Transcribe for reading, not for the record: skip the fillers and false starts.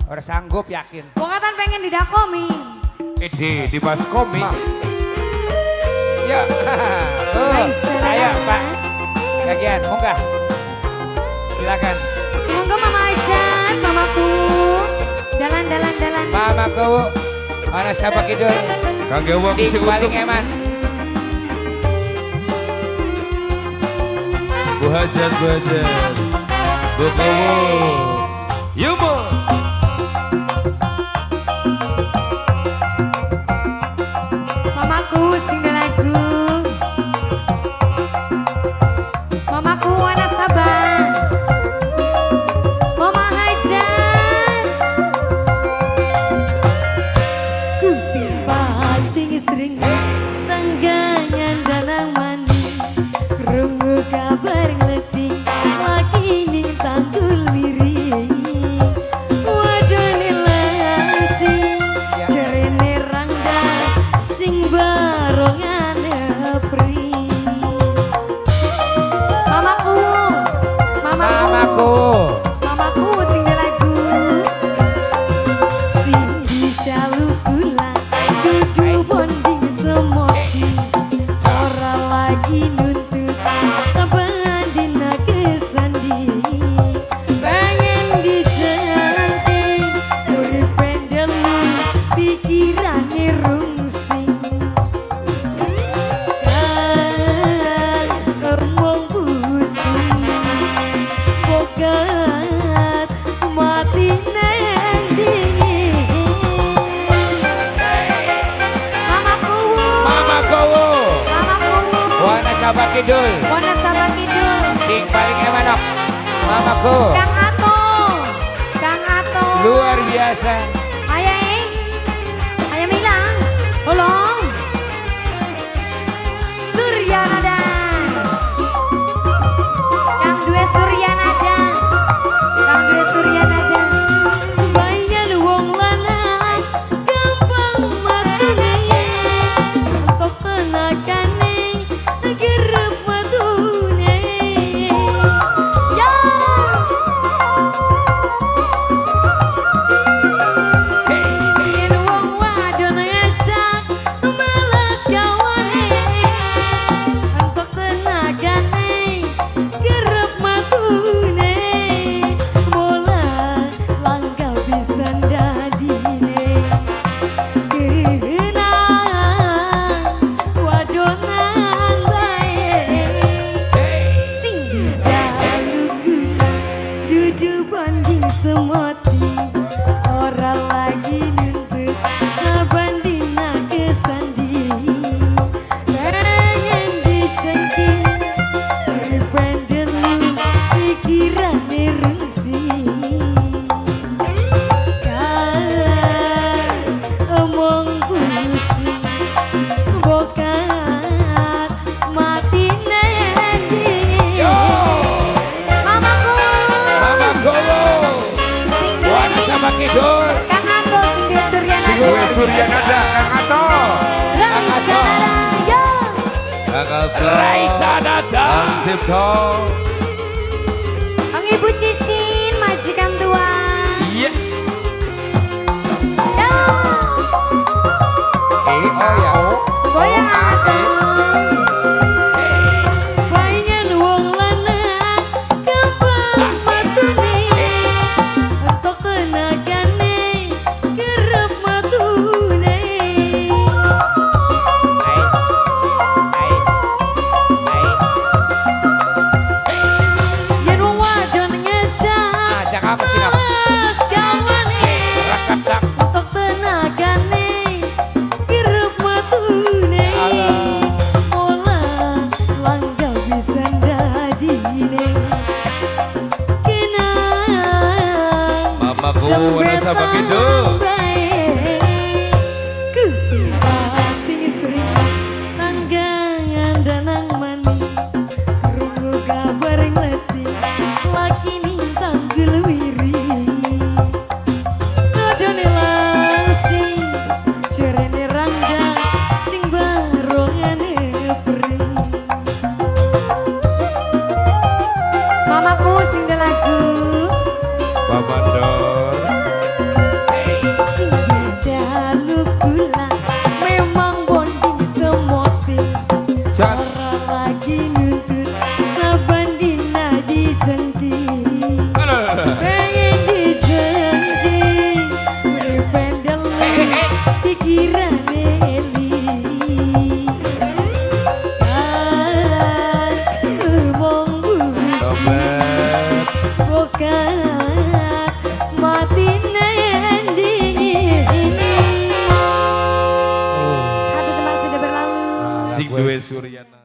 Ora sanggup yakin. Wong katan pengen didakomi. Ede di Baskomi. Yuk. Tuh. Ayo, Pak. Bagian, munggah. Silakan. Semoga Mama Ajan, mamaku. Dalan, dalan, dalan. Mamaku. Mana siapa kidul? Kangge wong Sing sing paling utuh. Eman. Bu Hajat, Bu Hajat. Bu Kowo. Yumo. Mamaku sing lagu. Mamaku wana sabar. Mama Hajar. Kuping tinggi sering tanggangan danang mani. Krungu kabar ngeleti laki ning tanggul miring. Wadone langsing jarene rangda sing barongane pri. Mamaku, mamaku, Mamaku. Mamaku sing lagu. Sing dijaluk gula dudu bonding semoti. Ora lagi nuntut saban dina kesandi. Pengen dijenting urip pendelu pikirane rungsing. Kan omong pusing bokat mati neng dingin. Mamaku, Mamaku. Mamaku, Wana Sabak Kidul. Wana Sabak Kidul. Sing paling eman ok. Mamaku. Kang Ato, Kang Ato. Luar biasa. Ayah, eh. Ayah Milang, tolong. Surya Nada. Kang Dwe Surya Nada. Kang Dwe Surya Nada. Bayan wong lanang gampang matune. Entok tenagane gerep matune. Ya. Yen wong wadon ngajak males gawane. Entok tenagane gerep matune. Mola langka pisan dadine. Kenang wadonan bae. Sing dijaluk gula dudu banding semoti. Ora lagi nuntut saban dina kesandi. Pengen dicengking urip pendelu pikirane rungsing. Kan omong pusing bokat mati neng Yo. Mamaku, Mamaku. Sing Wana Sabak Kidul. Kang Ato sing duwe Surya Sing Nada. duwe Surya Nada, Kang Ato. Raisa Nada, yo. Kang Ato. Raisa Nada. Kang Cipto. Ang Ibu Cicin majikan tua. Iya. Yo. E oh ya. Goyang Ato. Bayangan wong lanang gampang matune. Entok tenagane kerep matune. Ai. Ai. Ai. Yen wong wadon ngejak Ajak apa sih, Nap? males gawane. Rakatak. Entok tenagane kerep matune. Allah. Mola langga bisa dadine. Kenang Mamaku Wana Sabak Kidul. Kuping sering tanggangan danang mani. Krungu kabar ngleti laki ning tanggul wiri. Kadone langsing jarene rangga sing barongane pri. Mamaku sing lagu. Bapak Dor. Nuntut saban dina dijengki. Aduh. Pengen dijengki, urip pendele pikirane eli. Ah, wong bisi Dompet. Bokat mati neng ini. Satu tembang sudah berlalu. Sing duwe Suryana.